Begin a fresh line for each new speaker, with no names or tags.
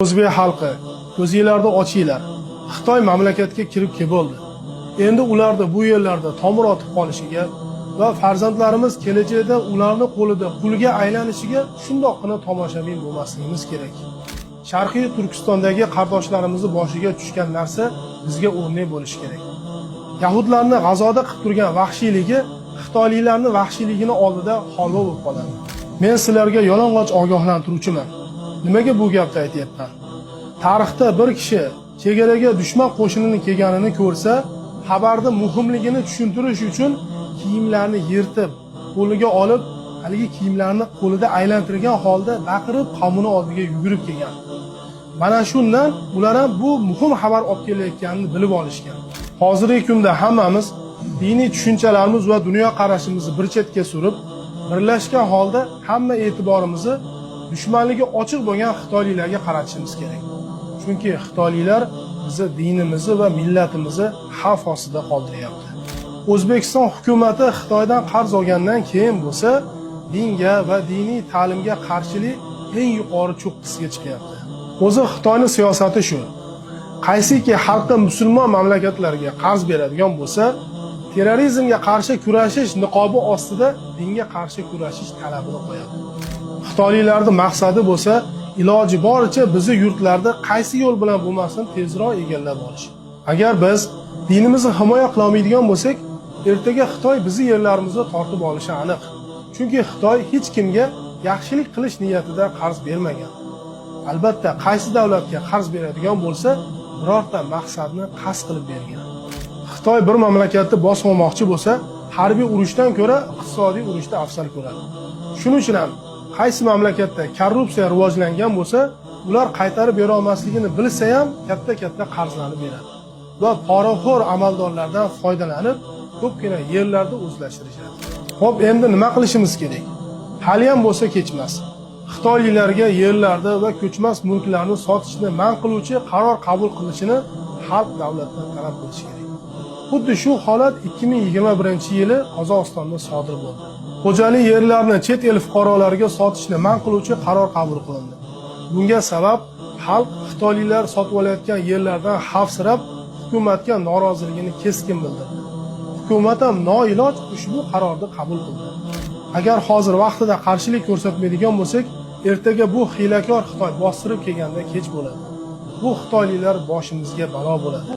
O'zbek xalqi, ko'zinglarni ochinglar. Xitoy mamlakatga kirib keldi. Endi ularni bu yerlarda tomir otib qolishiga va farzandlarimiz kelajakda ularni qo'lida qulga aylanishiga shundoqqina tomoshabin bo'lmasligimiz kerak. Sharqiy Turkistondagi qardoshlarimizni boshiga tushgan narsa bizga o'rnak bo'lishi kerak. Yahudlarni G'azoda qilib turgan vahshiyligi xitoyliklarni vahshiyligini oldida holva bo'lib qoladi. Men sizlarga yalang'och ogohlantiruvchiman. Nimaga bu gapni aytyapman? Tarixda bir kishi chegaraga dushman qo'shinini kelganini ko'rsa, xabarni muhimligini tushuntirish uchun kiyimlarni yirtib, qo'liga olib, haligi kiyimlarni qo'lida aylantirgan holda baqirib qavmini oldiga yugurib kelgan. Mana shundan ular ham bu muhim xabar olib kelayotganini bilib olishgan. Hozirgi kunda hammamiz diniy tushunchalarimiz va dunyo qarashimizni bir chetga surib, birlashgan holda hamma e'tiborimizni dushmanligi ochiq bo'lgan xitoyliklarga qaratishimiz kerak. Chunki xitoyliklar bizni dinimizni va millatimizni xavf ostida qoldiryapti. O'zbekiston hukumati Xitoydan qarz olgandan keyin bo'lsa, dinga va diniy ta'limga qarshilik eng yuqori cho'qqisiga chiqyapti. O'zi Xitoyning siyosati shu. Qaysiki xalqi musulmon mamlakatlarga qarz beradigan bo'lsa, terrorizmga qarshi kurashish niqobi ostida dinga qarshi kurashish talabini qo'yadi. Xitoyliklarning maqsadi bo'lsa, iloji boricha bizni yurtlarda qaysi yo'l bilan bo'lmasin tezroq egallab olish. Agar biz dinimizni himoya qila olmaydigan bo'lsak, ertaga Xitoy bizni yerlarimizni tortib olishi aniq. Chunki Xitoy hech kimga yaxshilik qilish niyatida qarz bermagan. Albatta, qaysi davlatga qarz beradigan bo'lsa, birorta maqsadni qasd qilib bergan. Xitoy bir mamlakatni bosib olmoqchi bo'lsa, harbiy urushdan ko'ra iqtisodiy urushni afzal ko'radi. Shuning uchun ham qaysi mamlakatda korrupsiya rivojlangan bo'lsa, ular qaytarib bera olmasligini bilsa ham katta-katta qarzlarni beradi. Va poraxo'r amaldorlardan foydalanib, ko'pgina yerlarni o'zlashtirishadi. Xo'p, endi nima qilishimiz kerak? Hali ham bo'lsa kechmas. Xitoyliklarga yerlarda va ko'chmas mulklarni sotishni man qiluvchi qaror qabul qilishini xalq davlatdan talab qilishi kerak. Xuddi shu holat 2021-yili Qozog'istonda sodir bo'ldi. Xo'jalik yerlarni chet el fuqarolariga sotishni man qiluvchi qaror qabul qilindi. Bunga sabab xalq xitoyliklar sotib olayotgan yerlardan xavfsirab hukumatga noroziligini keskin bildirdi. Hukumat ham noiloj ushbu qarorni qabul qildi. Agar hozir vaqtida qarshilik ko'rsatmaydigan bo'lsak, ertaga bu hiylakor Xitoy bostirib kelganda kech bo'ladi. Bu xitoyliklar boshimizga balo bo'ladi.